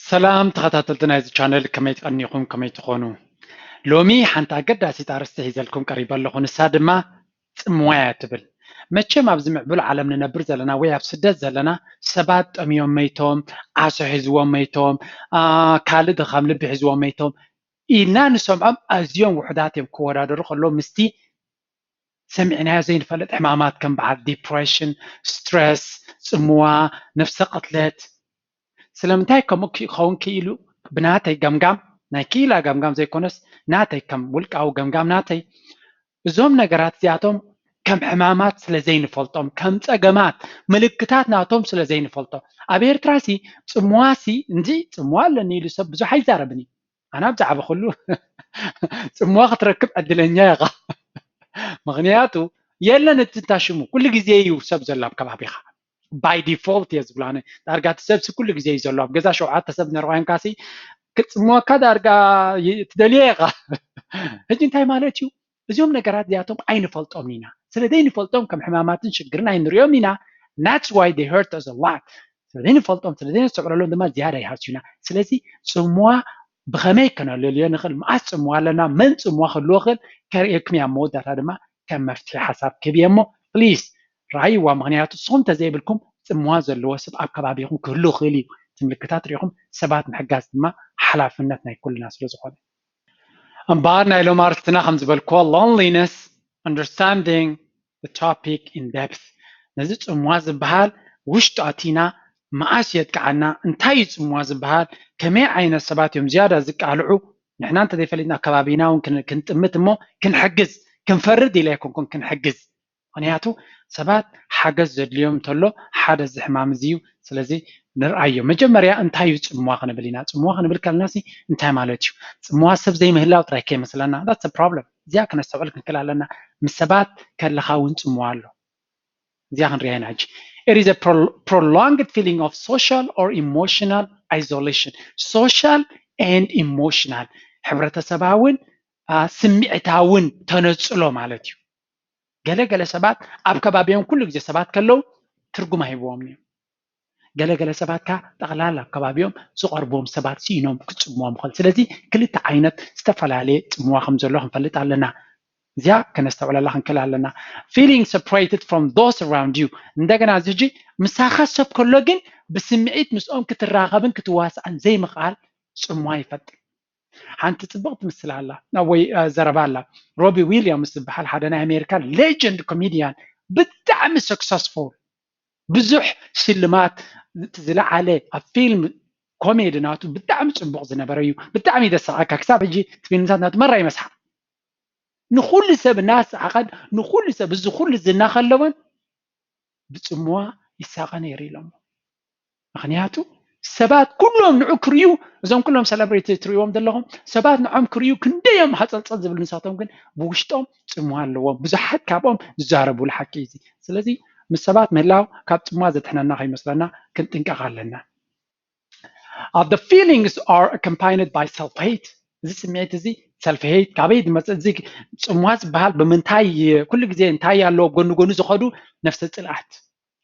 ሰላም ተኸታተልቲ ናይዚ ቻነል፣ ከመይ ትቐኒኹም፣ ከመይ ትኾኑ? ሎሚ ሓንቲ ኣገዳሲት ኣርእስቲ ሒዘልኩም ቀሪበ ኣለኹ። ንሳ ድማ ጽምዋ እያ ትብል። መቸም ኣብዚ ምዕቡል ዓለም ንነብር ዘለና ወይ ኣብ ስደት ዘለና ሰባት ጠምዮም መይቶም፣ ዓሶ ሒዝዎም መይቶም፣ አ፣ ካልእ ድኻም ልቢ ሒዝዎም መይቶም ኢልና ንሰምዖም ኣዝዮም ውሑዳት እዮም ክወዳደሩ ከለዉ ምስቲ ሰሚዕናዮ ዘይንፈልጥ ሕማማት ከም በዓል ዲፕሬሽን፣ ስትረስ፣ ጽምዋ፣ ነፍሰ ቅትለት። ስለምንታይ ከምኡ ክኸውን ክኢሉ? ብናተይ ገምጋም፣ ናይ ክኢላ ገምጋም ዘይኮነስ ናተይ ከም ውልቃዊ ገምጋም ናተይ፣ እዞም ነገራት እዚኣቶም ከም ሕማማት ስለ ዘይንፈልጦም፣ ከም ጸገማት ምልክታት ናቶም ስለ ዘይንፈልጦ። ኣብ ኤርትራ ሲ ጽምዋ ሲ እንዲ ጽምዋ ኣለኒ ኢሉ ሰብ ብዙሕ ኣይዛረብን እዩ። ኣነ ኣብ ዝዓበኹሉ ጽምዋ ክትረክብ ዕድለኛ ኢኻ። ምኽንያቱ የለን እቲ እንታ ሽሙ ኩሉ ግዜ እዩ ሰብ ዘሎ ኣብ ከባቢኻ። By default እየ ዝብሎ ኣነ። ዳርጋ እቲ ሰብሲ ኩሉ ግዜ እዩ ዘሎ። ኣብ ገዛ ሸውዓተ ሰብ ነርባዕንካሲ ክጽምወካ ዳርጋ ይ-፣ ትደልዮ ኢኻ። ሕጂ እንታይ ማለት እዩ? እዚኦም ነገራት እዚኣቶም ኣይንፈልጦም ኢና። ስለ ዘይንፈልጦም ከም ሕማማትን ሽግርን ኣይንሪኦም ኢና። That's why they hurt us a lot። ስለ ዘይንፈልጦም፣ ስለ ዘይነስተውዕለሎም ድማ ዝያዳ ይሃስዩና። ስለዚ ጽምዋ ብኸመይ ከነለልዮ ንኽእል? መዓስ ጽምዋ ኣለና? መን ጽምዋ ክህልዎ ክእል? ከርእየኩም እያ። ኣብ መወዳእታ ድማ ከም መፍትሒ ሓሳብ ክህብ እየ እሞ፣ ፕሊዝ ርኣይዋ። ምኽንያቱ ንስኹም እንተዘይብልኩም ጽምዋ ዘለዎ ሰብ ኣብ ከባቢኹም ክህሉ ይኽእል እዩ። እቲ ምልክታት ሪኢኹም ሰባት ምሕጋዝ ድማ ሓላፍነት ናይ ኩልና ስለ ዝኾነ። እምበኣር ናይ ሎም ኣርእስትና ከም ዝበልክዎ፣ loneliness, understanding the topic in depth። ነዚ ጽምዋ ዝበሃል ውሽጡ ኣቲና መዓስ የጥቅዓና፣ እንታይ እዩ ጽምዋ ዝበሃል፣ ከመይ ዓይነት ሰባት እዮም ዝያዳ ዝቃልዑ፣ ንሕና እንተዘይፈሊጥና ከባቢና እውን ክን-፣ ክንጥምት እሞ ክንሕግዝ፣ ክንፈርድ ኢለ ኣይኮንኩን፣ ክንሕግዝ። ምኽንያቱ ሰባት ሓገዝ ዘድልዮም እንተሎ ሓደ እዚ ሕማም እዚ እዩ። ስለዚ ንርኣዮ። መጀመርያ እንታይ እዩ ጽምዋ ክንብል ኢና። ጽምዋ ክንብል ከለናሲ እንታይ ማለት እዩ? ጽምዋ ሰብ ዘይምህላው ጥራይ ከይመስለና። That's a problem። እዚኣ ክነስተውዕል ክንክእል ኣለና። ምስ ሰባት ከለኻ እውን ጽምዋ ኣሎ። እዚኣ ክንሪኣ ኢና ሕጂ። It is a pro-, prolonged feeling of social or emotional isolation. Social and emotional፣ ሕብረተሰባውን፣ አ፣ ስምዒታውን ተነጽሎ ማለት እዩ። ገለ ገለ ሰባት ኣብ ከባቢኦም ኩሉ ግዜ ሰባት ከለዉ ትርጉም ኣይህብዎም እዩ። ገለ ገለ ሰባት ከኣ ጠቕላላ ኣብ ከባቢኦም ዝቐርብዎም ሰባት ስኢኖም ክጽምዎም ይኽእል። ስለዚ ክልተ ዓይነት ዝተፈላለየ ጽምዋ ከም ዘሎ ክንፈልጥ ኣለና። እዚኣ ከነስተውዕለላ ክንክእል ኣለና። Feeling separated from those around you። እንደገና እዚ ሕጂ ምሳኻ ሰብ ከሎ ግን ብስምዒት ምስኦም ክትራኸብን ክትዋሳእን ዘይምኽኣል ጽምዋ ይፈጥር። ሓንቲ ጽብቕቲ ምስላ ኣላ፣ ወይ፣ እ፣ ዘረባ ኣላ። ሮቢ ዊልያምስ ዝበሃል ሓደ ናይ ኣሜሪካ ሌጀንድ ኮሜድያን ብጣዕሚ ሰክሰስፉል፣ ብዙሕ ሽልማት፣ እቲ ዝለዓለ ኣብ ፊልም ኮሜዲ ናቱ ብጣዕሚ ጽቡቕ ዝነበረ እዩ። ብጣዕሚ ደሰቐካ። ክሳብ ሕጂ እቲ ፊልምታት ናቱ መራ ይመስሓ። ንኹሉ ሰብ እናሰሓቐን ንኹሉ ሰብ እዚ ኩሉ ዝና ከለዎን ብጽምዋ ይሳቐ ነይሩ ኢሎሞ። ምኽንያቱ ሰባት ኩሎም ንዑ ክርእዩ፣ እዞም ኩሎም ሰለብሪቲ ትርእይዎም ዘለኹም ሰባት ንዖም ክርእዩ ክንደይ እዮም ሃጸልጸል ዝብሉ፣ ንሳቶም ግን ብውሽጦም ጽምዋ ኣለዎም። ብዙሓት ካብኦም ዝዛረቡሉ ሓቂ እዩ እዚ። ስለዚ ምስ ሰባት ምህላው ካብ ጽምዋ ዘድሕነና ከይመስለና ክንጥንቀቕ ኣለና። Uh, the feelings are accompanied by self hate። እዚ ስምዒት እዚ ሰልፍ ሄት ካበይ ዝመጽእ? እዚ ጽምዋ ዝበሃል ብምንታይ፣ ኩሉ ግዜ እንታይ ኣለዎ ጎኒ ጎኒ ዝኸዱ? ነፍሰ ጽልኣት።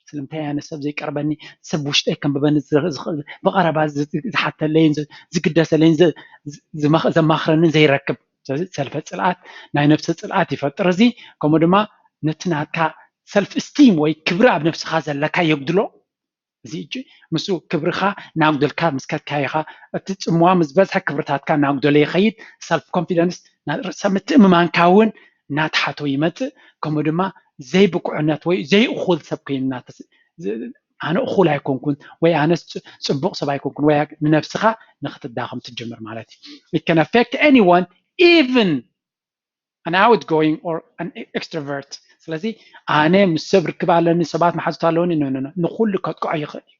ስለምንታይ ኣነ ሰብ ዘይቀርበኒ፣ ሰብ ውሽጠይ ከንብበኒ ዝ-፣ ዝ-፣ ብቐረባ ዝ-፣ ዝሓተለይን ዝ-፣ ዝግደሰለይን ዝ-፣ ዝ-፣ ዝመኽ-፣ ዘማኽረንን ዘይረክብ? ስለዚ ሰልፈ ጽልኣት ናይ ነፍሰ ጽልኣት ይፈጥር። እዚ ከምኡ ድማ ነቲ ናትካ ሰልፍ ስቲም ወይ ክብሪ ኣብ ነፍስኻ ዘለካ የጉድሎ። እዚ ሕጂ ምስኡ ክብርኻ እናጉደልካ ምስ ከድካ ኢኻ። እቲ ጽምዋ ምስ በዝሐ ክብርታትካ እናጉደለ ይኸይድ። ሰልፍ ኮንፊደንስ፣ ርእሰ ምትእምማንካ እውን እናተሓቶ ይመጽእ። ከምኡ ድማ ዘይብቁዕነት ወይ ዘይእኹል ሰብ ኮይኑ እናተስ-፣ ዝ-፣ ኣነ እኹል ኣይኮንኩን ወይ ኣነስ ጽ-፣ ጽቡቕ ሰብ ኣይኮንኩን ወይ ንነብስኻ ንኽትዳኸም ትጅምር ማለት እዩ። It can affect anyone, even an outgoing or an extrovert። ስለዚ ኣነ ምስ ሰብ ርክብ ኣለኒ፣ ሰባት መሓዙት ኣለውኒ፣ ኖ፣ ኖ፣ ኖ፣ ንኹሉ ከጥቅዖ ይኽእል እዩ።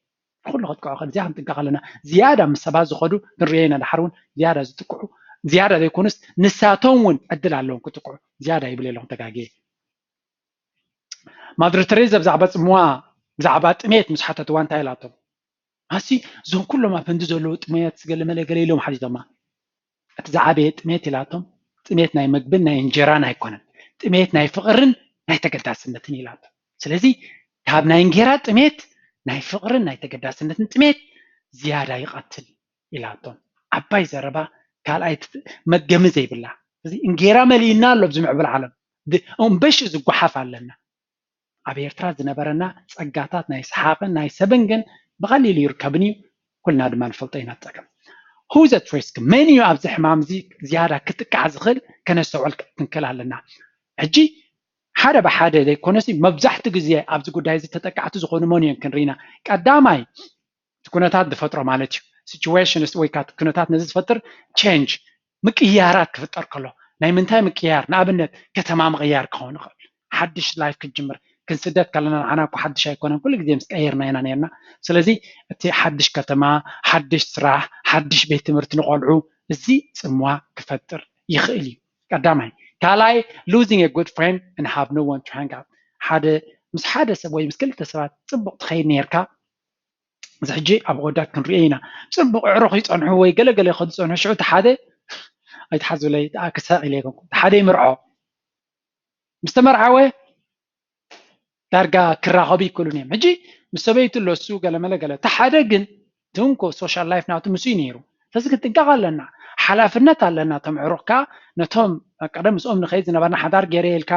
ንኹሉ ከጥቅዖ ይኽእል። እዚኣ ክንጥንቀቕ ኣለና። ዝያዳ ምስ ሰባት ዝኸዱ ክንሪኦ ኢና። ድሓር እውን ዝያዳ ዝጥቅዑ፣ ዝያዳ ዘይኮኑስ ንሳቶም እውን ዕድል ኣለዎም ክጥቅዑ። ዝያዳ ይብል ኣለኹ ተጋግየ። ማድር ተሬዛ ብዛዕባ ጽምዋ፣ ብዛዕባ ጥሜት ምስ ሓተትዋ እንታይ ኢላቶም? ኣሲ እዞም ኩሎም ኣብ ህንዲ ዘለዉ ጥሜት ገለ መለ ገለ ኢሎም ሓቲቶማ። እቲ ዝዓበየ ጥሜት ኢላቶም፣ ጥሜት ናይ መግብን ናይ እንጀራን ኣይኮነን፣ ጥሜት ናይ ፍቕርን ናይ ተገዳስነትን ኢላቶም። ስለዚ ካብ ናይ እንጌራ ጥሜት ናይ ፍቕርን ናይ ተገዳስነትን ጥሜት ዝያዳ ይቐትል። ኢላቶም። ዓባይ ዘረባ፣ ካልኣይ መድገሚ ዘይብላ። እዚ እንጌራ መሊእና ኣሎ ኣብዚ ምዕብል ዓለም። እምበሽ ዝጓሓፍ ኣለና። ኣብ ኤርትራ ዝነበረና ጸጋታት ናይ ሰሓቕን ናይ ሰብን ግን ብቐሊሉ ይርከብን እዩ። ኩልና ድማ ንፈልጦ ኢና ጸገም። Who's at risk? መን እዩ ኣብዚ ሕማም እዚ ዝያዳ ክጥቃዕ ዝኽእል? ከነስተውዕል ክንክእል ኣለና። ሕጂ ሓደ ብሓደ ዘይኮነሲ መብዛሕትኡ ግዜ ኣብዚ ጉዳይ እዚ ተጠቃዕቲ ዝኾኑ መን እዮም ክንርኢና። ቀዳማይ እቲ ኩነታት ዝፈጥሮ ማለት እዩ። Situations ወይ ከዓ ኩነታት ነዚ ዝፈጥር change፣ ምቅያራት ክፍጠር ከሎ፣ ናይ ምንታይ ምቅያር? ንኣብነት ከተማ ምቅያር ክኸውን ይኽእል። ሓድሽ life ክትጅምር። ክንስደድ ከለና ንዓና እኮ ሓድሽ ኣይኮነን፣ ኩሉ ግዜ ምስ ቀየርና ኢና ነርና። ስለዚ እቲ ሓድሽ ከተማ፣ ሓድሽ ስራሕ፣ ሓድሽ ቤት ትምህርቲ ንቆልዑ፣ እዚ ጽምዋ ክፈጥር ይኽእል እዩ። ቀዳማይ። ካልኣይ፣ losing a good friend and have no one to hang out። ሓደ ምስ ሓደ ሰብ ወይ ምስ ክልተ ሰባት ጽቡቕ ትኸይድ ነርካ፣ እዚ ሕጂ ኣብ ኣወዳት ክንሪኦ ኢና። ጽቡቕ ኣዕሩኽ ይጸንሑ ወይ ገለገለ ይኸዱ ይጸንሑ፣ ሽዑ እቲ ሓደ ኣይትሓዙለይ፣ ክሳቕ ኢለ ይኮንኩ፣ እቲ ሓደ ይምርዖ። ምስ ተመርዓወ ዳርጋ ክራኸቡ ይክእሉን እዮም። ሕጂ ምስ ሰበይቱ ኣሎ እሱ ገለመለ ገለ፣ እቲ ሓደ ግን እቲ እንኮ social life ናቱ ምስኡ እዩ ነይሩ። ስለዚ ክንጥንቀቕ ኣለና፣ ሓላፍነት ኣለና። እቶም ኣዕሩኽ ከኣ ነቶም ቀደም ምስኦም ንኸይድ ዝነበርና ሓዳር ገይረ ኢልካ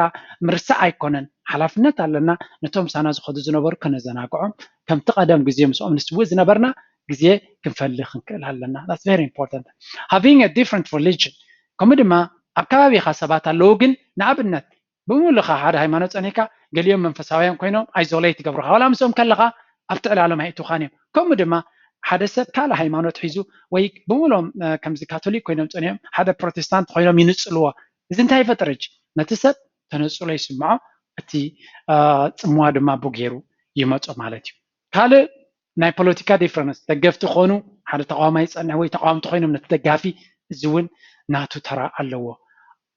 ምርሳዕ ኣይኮነን። ሓላፍነት ኣለና ነቶም ምሳና ዝኸዱ ዝነበሩ ከነዘናግዖም፣ ከምቲ ቀደም ግዜ ምስኦም ንስውእ ዝነበርና ግዜ ክንፈሊ ክንክእል ኣለና። That's very important. Having a different religion፣ ከምኡ ድማ ኣብ ከባቢኻ ሰባት ኣለዉ፣ ግን ንኣብነት ብምሉኻ ሓደ ሃይማኖት ጸኒሕካ፣ ገሊኦም መንፈሳውያን ኮይኖም isolate ይገብሩኻ፣ ዋላ ምስኦም ከለኻ ኣብቲ ዕላሎም ኣይእትውኻን እዮም። ከምኡ ድማ ሓደ ሰብ ካልእ ሃይማኖት ሒዙ ወይ ብምሉኦም ከምዚ ካቶሊክ ኮይኖም ጸኒሖም ሓደ ፕሮቴስታንት ኮይኖም ይንጽልዎ። እዚ እንታይ ይፈጥር? ሕጂ ነቲ ሰብ ተነጽሎ ይስምዖ፣ እቲ ጽምዋ ድማ ብገይሩ ይመጾ ማለት እዩ። ካልእ ናይ ፖለቲካ difference፣ ደገፍቲ ኮኑ፣ ሓደ ተቃዋማይ ይጸንሕ ወይ ተቃወምቲ ኮይኖም ነቲ ደጋፊ፣ እዚ እውን ናቱ ተራ ኣለዎ።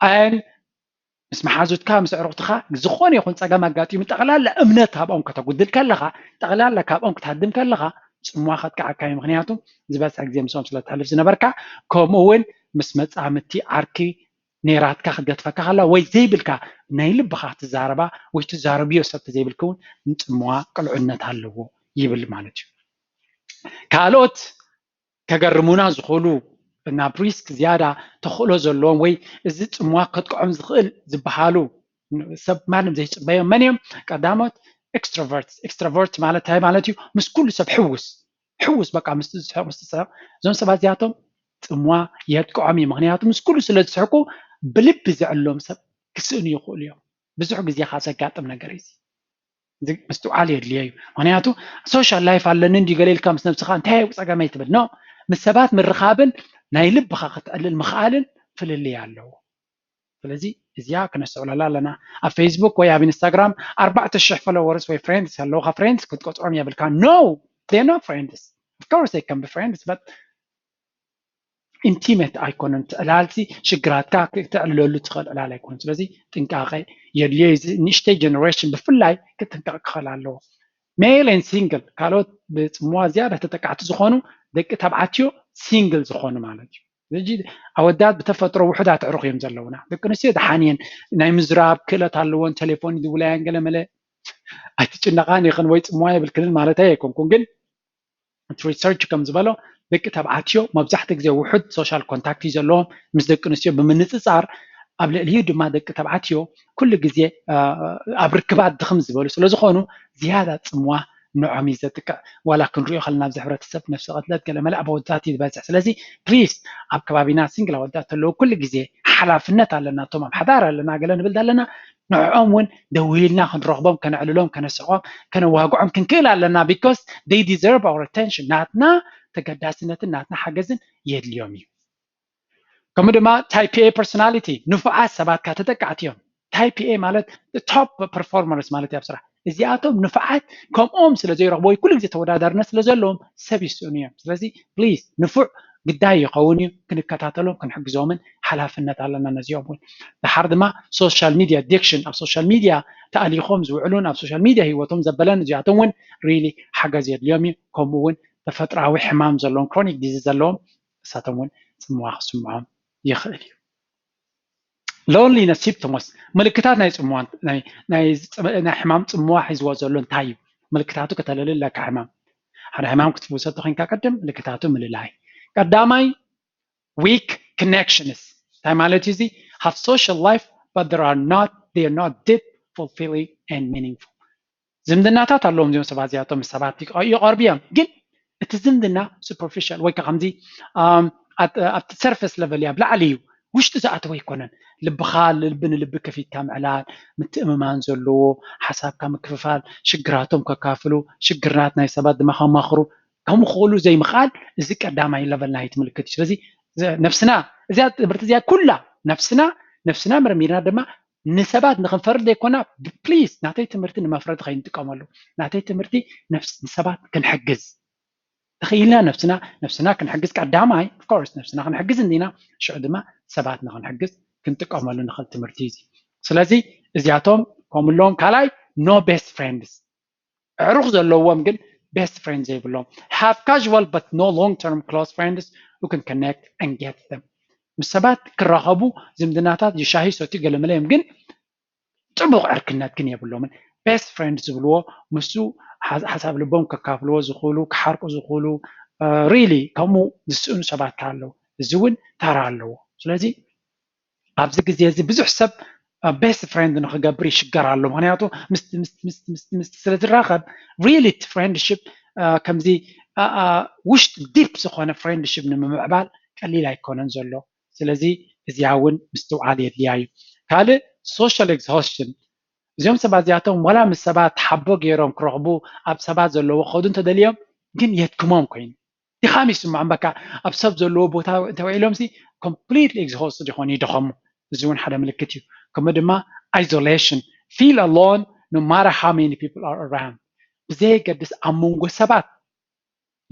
ኣን ምስ መሓዙትካ ምስ ኣዕሩኽትኻ ዝኾነ ይኹን ጸገም ኣጋጢሙ ጠቕላላ እምነት ካብኦም ከተጉድል ከለኻ፣ ጠቕላላ ካብኦም ክትሃድም ከለኻ ጽምዋ ከጥቅዓካ እዩ። ምኽንያቱ ዝበዝሐ ግዜ ምስኦም ስለ ተሕልፍ ዝነበርካ፣ ከምኡ እውን ምስ መጻምድቲ ዓርኪ ኔራትካ ክትገድፈካ ከላ ወይ ዘይብልካ ናይ ልብኻ ትዛረባ ወይ ትዛረብዮ ሰብ ተዘይብልክ እውን ንጽምዋ ቅልዑነት ኣለዎ ይብል ማለት እዩ። ካልኦት ከገርሙና ዝኽእሉ ናብ risk ዝያዳ ተኽእሎ ዘለዎም ወይ እዚ ጽምዋ ከጥቅዖም ዝኽእል ዝበሃሉ ሰብ ማንም ዘይጽበዮም መን እዮም? ቀዳሞት extroverts። Extrovert ማለት እንታይ ማለት እዩ? ምስ ኩሉ ሰብ ሕውስ ሕውስ በቃ ምስ ትስሕቕ ምስ ትስሕቕ እዞም ሰባት እዚኣቶም ጽምዋ የጥቅዖም እዩ። ምኽንያቱ ምስ ኩሉ ስለ ዝስሕቁ ብልቢ ዘዕሎም ሰብ ክስእኑ ይኽእሉ እዮም። ብዙሕ ግዜ ካብ ዘጋጥም ነገር እዩ። እዚ ምስትውዓል የድልዮ እዩ። ምኽንያቱ social life ኣለኒ እንዲ ገለ ኢልካ ምስ ነብስኻ እንታይ እዩ ጸገመይ ትብል? No፣ ምስ ሰባት ምርኻብን ናይ ልብኻ ከተዕልል ምኽኣልን ፍልልይ ኣለዎ። ስለዚ እዚኣ ክነስተውዕለላ ኣለና። ኣብ ፌስቡክ ወይ ኣብ ኢንስታግራም ኣርባዕተ ሽሕ followers ወይ friends ኣለውካ፣ friends ክትቆጽሮም የብልካ። No, they're not friends. Of course they can be friends, but intimate ኣይኮነን። እቲ ዕላልሲ ሽግራትካ ክተዕልለሉ ትኽእል ዕላል ኣይኮነን። ስለዚ ጥንቃቐ የድልዮ። እዚ ንእሽተይ generation ብፍላይ ክጥንቀቕ ክኽእል ኣለዎ። Male and single፣ ካልኦት ብጽምዋ ዝያዳ ተጠቃዕቲ ዝኾኑ ደቂ ተባዕትዮ ሲንግል ዝኾኑ ማለት እዩ። ሕጂ ኣወዳት ብተፈጥሮ ውሑዳት ኣዕሩኽ እዮም ዘለውና። ደቂ ኣንስትዮ ደሓን እየን፣ ናይ ምዝራብ ክእለት ኣለዎን፣ ቴሌፎን ይድውላያን ገለ መለ ኣይትጭነቓን ኢኽን ወይ ጽምዋ የብልክንን ማለት ኣይኮንኩን፣ ግን እቲ ሪሰርች ከም ዝበሎ ደቂ ተባዕትዮ መብዛሕትኡ ግዜ ውሑድ social contact እዩ ዘለዎም ምስ ደቂ ኣንስትዮ ብምንጽጻር፣ ኣብ ልዕሊኡ ድማ ደቂ ተባዕትዮ ኩሉ ግዜ ኣብ ርክባት ድኽም ዝበሉ ስለ ዝኾኑ ዝያዳ ጽምዋ ንዖም እዩ ዘጥቅዕ። ዋላ ክንሪኦ ከለና ኣብዚ ሕብረተሰብ ነፍሲ ቅትለት ገለ መለ ኣብ ኣወዳት እዩ ዝበዝሕ። ስለዚ ፕሊስ ኣብ ከባቢና ሲንግል ኣወዳት ተለዉ ኩሉ ግዜ ሓላፍነት ኣለና። እቶም ኣብ ሓዳር ኣለና ገለ ንብል ኣለና ንዕኦም እውን ደዊልና ክንረኽቦም፣ ከነዕልሎም፣ ከነስሕቖም፣ ከነዋግዖም ክንክእል ኣለና። Because they deserve our attention። ናትና ተገዳስነትን ናትና ሓገዝን የድልዮም እዩ። ከምኡ ድማ type A personality፣ ንፉዓት ሰባት ከኣ ተጠቃዕቲ እዮም። Type A ማለት top performers ማለት እዩ ኣብ ስራሕ። እዚኣቶም ንፉዓት ከምኦም ስለ ዘይረኽቦ ወይ ኩሉ ግዜ ተወዳዳርነት ስለ ዘለዎም ሰብ ይስእኑ እዮም። ስለዚ ፕሊዝ ንፉዕ ግዳይ ይኸውን እዩ፣ ክንከታተሎም ክንሕግዞምን ሓላፍነት ኣለና ነዚኦም እውን። ድሓር ድማ social media addiction፣ ኣብ social media ተኣሊኾም ዝውዕሉን ኣብ social media ህይወቶም ዘበለን እዚኣቶም እውን really ሓገዝ የድልዮም እዩ። ከምኡ እውን ተፈጥራዊ ሕማም ዘለዎም፣ chronic disease ዘለዎም፣ እሳቶም እውን ጽምዋ ክስምዖም ይኽእል እዩ። Loneliness symptoms፣ ምልክታት ናይ ጽምዋ፣ ናይ ናይ ናይ ሕማም ጽምዋ ሒዝዎ ዘሎ እንታይ እዩ? ምልክታቱ ከተለሊ ኣለካ። ሕማም ሓደ ሕማም ክትፍውሰ ተኾይንካ ቅድም ምልክታቱ ምልላይ። ቀዳማይ weak connections እንታይ ማለት እዩ እዚ? Have social life but they are not they are not deep, fulfilling and meaningful። ዝምድናታት ኣለዎም እዚኦም ሰባት እዚኣቶም ምስ ሰባት ይቀርቡ እዮም፣ ግን እቲ ዝምድና superficial ወይ ከምዚ ኣብቲ surface level እዩ፣ ኣብ ላዕሊ እዩ፣ ውሽጢ ዝኣተወ ኣይኮነን። ልብኻ ልቢ ንልቢ ከፊትካ ምዕላል፣ ምትእምማን ዘለዎ ሓሳብካ ምክፍፋል፣ ሽግራቶም ከካፍሉ፣ ሽግራት ናይ ሰባት ድማ ከማኽሩ ከምኡ ክኽእሉ ዘይምኽኣል፣ እዚ ቀዳማይ level ናይቲ ምልክት እዩ። ስለዚ ነፍስና እዚኣ ትምህርቲ እዚኣ ኩላ ነፍስና ነፍስና መርሚርና ድማ ንሰባት ንክንፈርድ ዘይኮና፣ please ናተይ ትምህርቲ ንመፍረዲ ከይንጥቀመሉ፣ ናተይ ትምህርቲ ንሰባት ክንሕግዝ ተኽኢልና ነፍስና ነፍስና ክንሕግዝ ቀዳማይ of course ነፍስና ክንሕግዝ እንዲና፣ ሽዑ ድማ ሰባት ንክንሕግዝ ክንጥቀመሉ ንኽእል ትምህርቲ እዩ። ስለዚ እዚኣቶም ከምሎም ካልኣይ no best friends፣ ኣዕሩኽ ዘለዎም ግን best friends ዘይብሎም፣ have casual but no long term close friends who can connect and get them። ምስ ሰባት ክራኸቡ ዝምድናታት ሻሂ ሰትዩ ገለመለ እዮም፣ ግን ጥቡቕ ዕርክነት ግን የብሎምን። Best friend ዝብልዎ ምስኡ ሓሳብ ልቦም ከካፍልዎ ዝኽእሉ፣ ክሓርቁ ዝኽእሉ፣ really ከምኡ ዝስእኑ ሰባት ከ ኣለዉ። እዚ እውን ተራ ኣለዎ። ስለዚ ኣብዚ ግዜ እዚ ብዙሕ ሰብ best friend ንክገብር ይሽገር ኣሎ። ምክንያቱ ምስቲ ምስቲ ምስቲ ምስቲ ምስቲ ስለ ዝራኸብ really እቲ friendship ከምዚ ውሽጢ deep ዝኾነ friendship ንምምዕባል ቀሊል ኣይኮነን ዘሎ። ስለዚ እዚኣ እውን ምስትውዓል የድልያ እዩ። ካልእ social exhaustion፣ እዚኦም ሰባት እዚኣቶም ዋላ ምስ ሰባት ሓቦ ገይሮም ክረኽቡ ኣብ ሰባት ዘለዎ ክኸዱ እንተደልዮም ግን የድክሞም ኮይኑ ድኻም ይስምዖም። በቃ ኣብ ሰብ ዘለዎ ቦታ እንተውዒሎም ሲ completely exhausted ይኾኑ፣ ይደኸሙ። እዚ እውን ሓደ ምልክት እዩ። ከምኡ ድማ isolation፣ feel alone no matter how many people are around። ብዘየገድስ ኣብ መንጎ ሰባት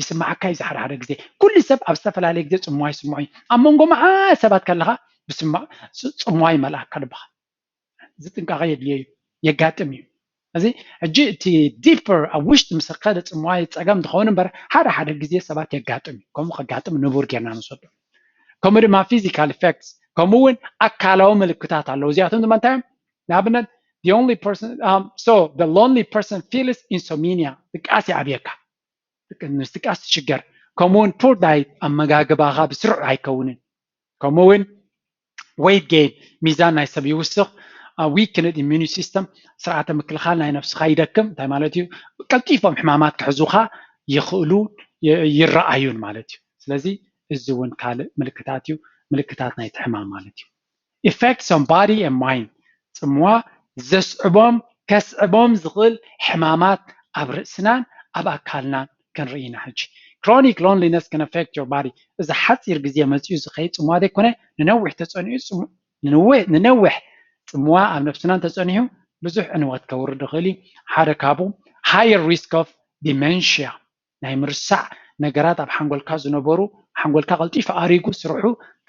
ይስምዓካ እዩ። ሓደ ሓደ ግዜ ኩሉ ሰብ ኣብ ዝተፈላለየ ግዜ ጽምዋ ይስምዖ እዩ። ኣብ መንጎ መዓት ሰባት ከለኻ ብስማ ጽምዋ ይመልኣካ ልብኻ። እዚ ጥንቃቐ የድልዮ እዩ፣ የጋጥም እዩ። እዚ ሕጂ እቲ deeper ኣብ ውሽጢ ምስ ከደ ጽምዋ እዩ ጸገም ዝኸውን እምበር ሓደ ሓደ ግዜ ሰባት የጋጥም እዩ። ከምኡ ከጋጥም ንቡር ጌርና ንወስዶ። ከምኡ ድማ physical effects፣ ከምኡ እውን ኣካላዊ ምልክታት ኣለዉ። እዚኣቶም ድማ እንታይ እዮም? ንኣብነት the only person um, so the lonely person feels insomnia፣ ድቃስ ይኣብየካ፣ ምስ ድቃስ ትሽገር። ከምኡ እውን poor diet፣ ኣመጋግባኻ ብስሩዕ ኣይከውንን። ከምኡ እውን weight gain፣ ሚዛን ናይ ሰብ ይውስኽ። Weakened immune system፣ ስርዓተ ምክልኻል ናይ ነፍስኻ ይደክም። እንታይ ማለት እዩ? ቀልጢፎም ሕማማት ክሕዙኻ ይኽእሉ፣ ይረኣዩን ማለት እዩ። ስለዚ እዚ እውን ካልእ ምልክታት እዩ፣ ምልክታት ናይቲ ሕማም ማለት እዩ። Effects on body and mind፣ ጽምዋ ዘስዕቦም ከስዕቦም ዝኽእል ሕማማት ኣብ ርእስናን ኣብ ኣካልናን ክንርኢ ኢና። ሕጂ chronic loneliness can affect your body። እዚ ሓፂር ግዜ መፂኡ ዝኸይድ ጽምዋ ዘይኮነ ንነዊሕ ተፀኒዑ ንነዊሕ ጽምዋ ኣብ ነብስና እንተፀኒሑ ብዙሕ ዕንወት ከውርድ ይኽእል እዩ። ሓደ ካብኡ higher risk of dementia፣ ናይ ምርሳዕ ነገራት ኣብ ሓንጎልካ ዝነበሩ ሓንጎልካ ቀልጢፉ ኣሪጉ ስርሑ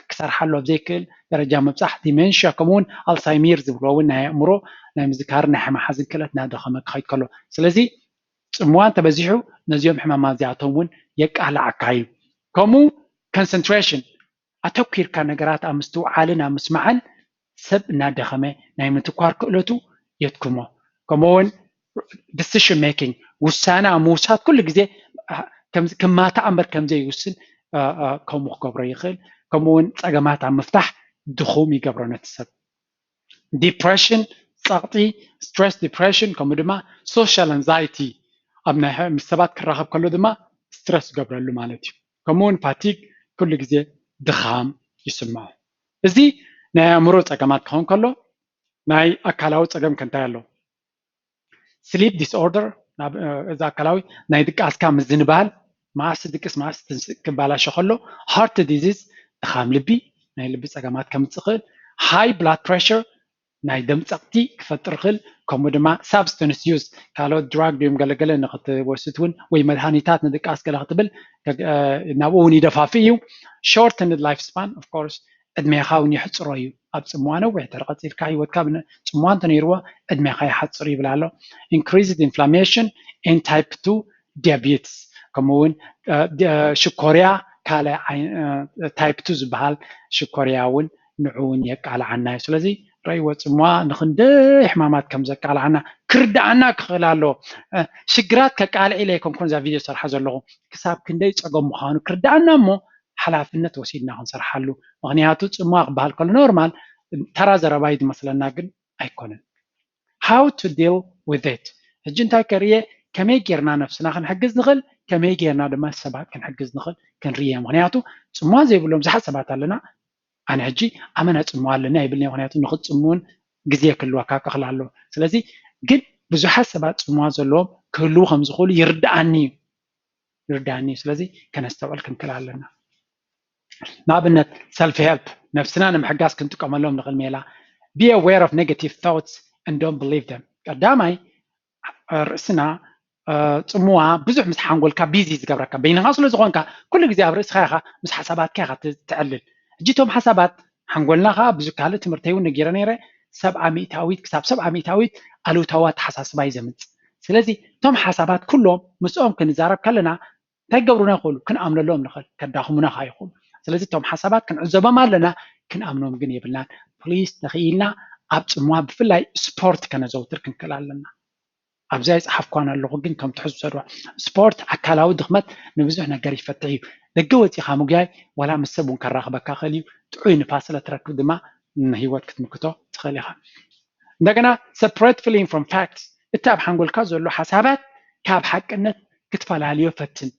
ክሰርሓሉ ኣብ ዘይክእል ደረጃ ምብፃሕ፣ dementia፣ ከምኡውን ኣልሳይሜር ዝብልዎ እውን ናይ ኣእምሮ ናይ ምዝካርን ናይ ሓማሓዝን ክእለት እናደኸመ ክኸይድ ከሎ። ስለዚ ጽምዋ እንተበዚሑ ነዚኦም ሕማማት እዚኣቶም እውን የቃልዓካ እዩ። ከምኡ concentration፣ ኣተኲርካ ነገራት ኣብ ምስትውዓልን ኣብ ምስማዕን ሰብ እናደኸመ ናይ ምትኳር ክእለቱ የድክሞ። ከምኡ እውን decision making፣ ውሳነ ኣብ ምውሳድ ኩሉ ግዜ ክማታእ እምበር ከምዘይውስን ከምኡ ክገብሮ ይኽእል። ከምኡ እውን ጸገማት ኣብ ምፍታሕ ድኹም ይገብሮ ነቲ ሰብ። Depression፣ ጸቕጢ፣ stress depression፣ ከምኡ ድማ social anxiety፣ ኣብ ናይ ምስ ሰባት ክራኸብ ከሎ ድማ stress ይገብረሉ ማለት እዩ። ከምኡ እውን fatigue፣ ኩሉ ግዜ ድኻም ይስምዖ። እዚ ናይ ኣእምሮ ጸገማት ክኸውን ከሎ ናይ ኣካላዊ ጸገም ከ እንታይ ኣሎ? Sleep disorder፣ እዚ ኣካላዊ ናይ ድቃስካ ምዝንባል፣ መዓስ ድቅስ መዓስ ክባላሾ ከሎ፣ heart disease፣ ድኻም ልቢ፣ ናይ ልቢ ጸገማት ከምጽእ ይኽእል፣ high blood pressure፣ ናይ ደም ጸቕጢ ክፈጥር ይኽእል፣ ከምኡ ድማ substance use፣ ካልኦት drug ድዮም ገለገለ ንክትወስድ እውን ወይ መድሃኒታት ንድቃስ ገለ ክትብል ናብኡ እውን ይደፋፍእ እዩ። Shortened life span፣ of course፣ ዕድሜኻ እውን የሕፅሮ እዩ። ኣብ ፅምዋ ነዊሕ ተር ቀፂልካ ህይወትካ ፅምዋ እንተነይርዎ ዕድሜኻ ይሓፅር ይብል ኣሎ። Increased inflammation and type two diabetes፣ ከምኡ እውን ሽኮርያ ካልእ type two ዝበሃል ሽኮርያ እውን ንዑ እውን የቃልዓና እዩ። ስለዚ ረእይዎ፣ ፅምዋ ንክንደይ ሕማማት ከም ዘቃልዓና ክርድኣና ክኽእል ኣለዎ። ሽግራት ከቃልዕ ኢለ ኣይኮንኩን እዛ ቪድዮ ሰርሓ ዘለኹ፣ ክሳብ ክንደይ ፀገም ምዃኑ ክርድኣና እሞ ሓላፍነት ወሲድና ክንሰርሓሉ። ምክንያቱ ጽምዋ ክበሃል ከሎ ኖርማል ተራ ዘረባ እዩ ዝመስለና፣ ግን ኣይኮነን። How to deal with it? ሕጂ እንታይ ከርእየ፣ ከመይ ጌርና ነፍስና ክንሕግዝ ንኽእል፣ ከመይ ጌርና ድማ ሰባት ክንሕግዝ ንኽእል ክንርእየ። ምክንያቱ ጽምዋ ዘይብሎም ብዙሓት ሰባት ኣለና። ኣነ ሕጂ ኣመና ጽምዋ ኣለና ይብልኒ፣ ምክንያቱ ንክትጽምውን ግዜ ክህልወካ ክኽእል ኣለዎ። ስለዚ ግን ብዙሓት ሰባት ጽምዋ ዘለዎም ክህልዉ ከም ዝኽእሉ ይርድኣኒ እዩ፣ ይርድኣኒ እዩ። ስለዚ ከነስተውዕል ክንክእል ኣለና። ንኣብነት ሰልፍ ሄልፕ፣ ነብስና ንምሕጋዝ ክንጥቀመሎም ንኽእል ሜላ። Be aware of negative thoughts and don't believe them። ቀዳማይ ርእስና ጽምዋ ብዙሕ ምስ ሓንጎልካ ቢዚ ዝገብረካ፣ በይንኻ ስለ ዝኾንካ ኩሉ ግዜ ኣብ ርእስኻ ኢኻ ምስ ሓሳባትካ ኢኻ ትዕልል። ሕጂ እቶም ሓሳባት ሓንጎልና ኸዓ ብዙ ካልእ ትምህርቲ እውን ነጊረ ነይረ፣ ሰብዓ ሚእታዊት ክሳብ ሰብዓ ሚእታዊት ኣሉታዊ ኣተሓሳስባ እዩ ዘምጽእ። ስለዚ እቶም ሓሳባት ኩሎም ምስኦም ክንዛረብ ከለና እንታይ ክገብሩና ይኽእሉ? ክንኣምነሎም ንኽእል፣ ከዳኽሙና ኸዓ ይኽእሉ። ስለዚ እቶም ሓሳባት ክንዕዘቦም ኣለና፣ ክንኣምኖም ግን የብልናን። ፕሊስ ተኽኢልና ኣብ ጽምዋ ብፍላይ ስፖርት ከነዘውትር ክንክእል ኣለና። ኣብዚኣ ይጽሓፍኳን ኣለኹ፣ ግን ከም ትሕዝ ውሰድዋ። ስፖርት ኣካላዊ ድኽመት ንብዙሕ ነገር ይፈትሕ እዩ። ደገ ወጺኻ ምጉያይ ዋላ ምስ ሰብ እውን ከራኽበካ ክእል እዩ። ጥዑይ ንፋስ ስለ ትረክብ ድማ ንህይወት ክትምክቶ ትኽእል ኢኻ። እንደገና separate feeling from facts፣ እቲ ኣብ ሓንጎልካ ዘሎ ሓሳባት ካብ ሓቅነት ክትፈላልዮ ፈትን።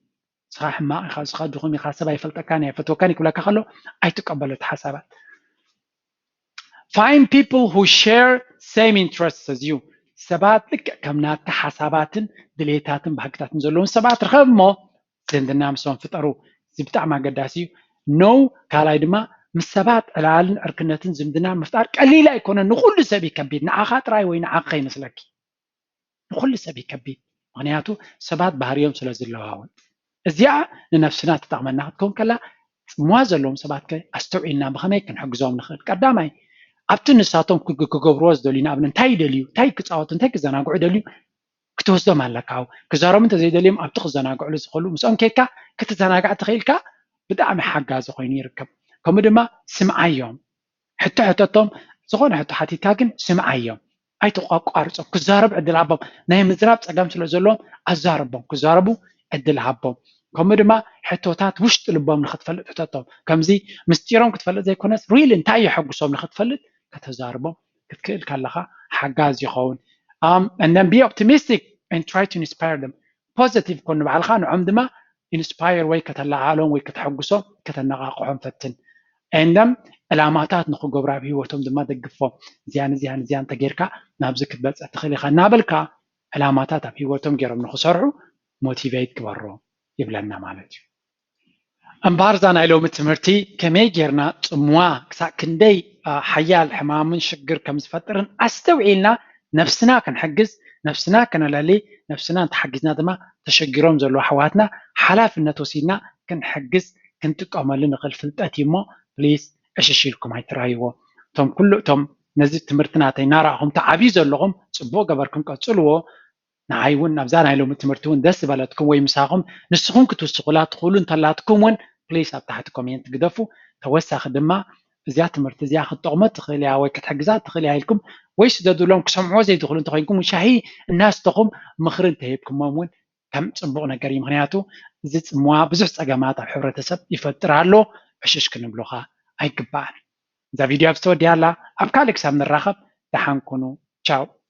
ንስኻ ሕማቕ ኢኻ፣ ንስኻ ድኹም ኢኻ፣ ሰብ ኣይፈልጠካን ኣይፈትወካን ክብለካ ከሎ ኣይትቀበሎ እቲ ሓሳባት። Find people who share same interests as you። ሰባት ልክዕ ከም ናትካ ሓሳባትን ድሌታትን ባህግታትን ዘለዎም ሰባት ርኸብ እሞ ዝምድና ምስኦም ፍጠሩ። እዚ ብጣዕሚ ኣገዳሲ እዩ። No፣ ካልኣይ ድማ ምስ ሰባት ዕላልን ዕርክነትን ዝምድና ምፍጣር ቀሊል ኣይኮነን። ንኹሉ ሰብ እዩ ከቢድ፣ ንዓኻ ጥራይ ወይ ንዓኺ ከይመስለኪ። ንኹሉ ሰብ እዩ ከቢድ፣ ምኽንያቱ ሰባት ባህርዮም ስለ ዝለዋወጥ። እዚኣ ንነፍስና ትጠቕመና ክትከውን ከላ፣ ጽምዋ ዘለዎም ሰባት ከ ኣስተውዒልና ብኸመይ ክንሕግዞም ንኽእል? ቀዳማይ ኣብቲ ንሳቶም ክግ- ክገብርዎ ዝደልዩ፣ ንኣብነት እንታይ ይደልዩ፣ እንታይ ክጻወቱ፣ እንታይ ክዘናግዑ ይደልዩ ክትወስዶም ኣለካ። ክዛረቡ እንተዘይደልዮም ኣብቲ ክዘናግዕሉ ዝኽእሉ ምስኦም ኬድካ ክትዘናጋዕ ተኽኢልካ ብጣዕሚ ሓጋዚ ኮይኑ ይርከብ። ከምኡ ድማ ስምዓዮም። ሕቶ ሕተቶም፣ ዝኾነ ሕቶ ሓቲትካ ግን ስምዓዮም፣ ኣይተቋቋርጾም። ክዛረቡ ዕድል ሃቦም። ናይ ምዝራብ ጸገም ስለ ዘለዎም ኣዛርቦም፣ ክዛረቡ ዕድል ሃቦም። ከምኡ ድማ ሕቶታት ውሽጢ ልቦም ንኽትፈልጥ ሕተቶም። ከምዚ ምስጢሮም ክትፈልጥ ዘይኮነስ ሪሊ እንታይ የሐጉሶም ንኽትፈልጥ ከተዛርቦም ክትክእል ከለኻ ሓጋዝ ይኸውን። And then be optimistic and try to inspire them. ፖዘቲቭ ኮን ንባዕልኻ ንዖም ድማ ኢንስፓየር ወይ ከተለዓሎም ወይ ከተሐጉሶም ከተነቓቕሖም ፈትን። And then ዕላማታት ንኽገብሩ ኣብ ህይወቶም ድማ ደግፎም። እዚያን እዚያን እዚያን ተጌርካ ናብዚ ክትበፅሕ ትኽእል ኢኻ እናበልካ ዕላማታት ኣብ ህይወቶም ገይሮም ንኽሰርሑ ሞቲቬት ግበሮም ይብለና ማለት እዩ። እምበኣር እዛ ናይ ሎሚ ትምህርቲ ከመይ ጌርና ጽምዋ ክሳብ ክንደይ ሓያል ሕማምን ሽግር ከም ዝፈጥርን ኣስተውዒልና ነብስና ክንሕግዝ፣ ነብስና ከነለሊ፣ ነብስና እንተሓጊዝና ድማ ተሸጊሮም ዘለዉ ኣሕዋትና ሓላፍነት ወሲድና ክንሕግዝ ክንጥቀመሉ ንኽእል ፍልጠት እዩ እሞ ፕሊስ ዕሽሽ ኢልኩም ኣይትረኣይዎ። እቶም ኩሉ እቶም ነዚ ትምህርቲ ናተይ እናረኣኹም ትዓብዩ ዘለኹም ጽቡቕ ገበርኩም ቀጽልዎ። ንዓይ እውን ናብዛ ናይ ሎሚ ትምህርቲ እውን ደስ ዝበለትኩም ወይ ምሳኹም ንስኹም ክትውስኹላ ትኽእሉ እንተላትኩም እውን ፕሊስ ኣብ ታሕቲ ኮሜንት ግደፉ። ተወሳኺ ድማ እዚኣ ትምህርቲ እዚኣ ክትጠቕሞ ትኽእል እያ ወይ ክትሕግዛ ትኽእል እያ ኢልኩም ወይ ስደዱሎም። ክሰምዕዎ ዘይትኽእሉ እንተኾይንኩም ሻሂ እናስተኹም ምኽሪ እንተሂብኩሞም እውን ከም ፅቡቕ ነገር እዩ። ምኽንያቱ እዚ ፅምዋ ብዙሕ ፀገማት ኣብ ሕብረተሰብ ይፈጥር ኣሎ። ዕሽሽ ክንብሉኻ ኣይግባእን። እዛ ቪድዮ ኣብ ዝተወዲያ ኣላ። ኣብ ካልእ ክሳብ ንራኸብ ደሓን ኩኑ። ቻው።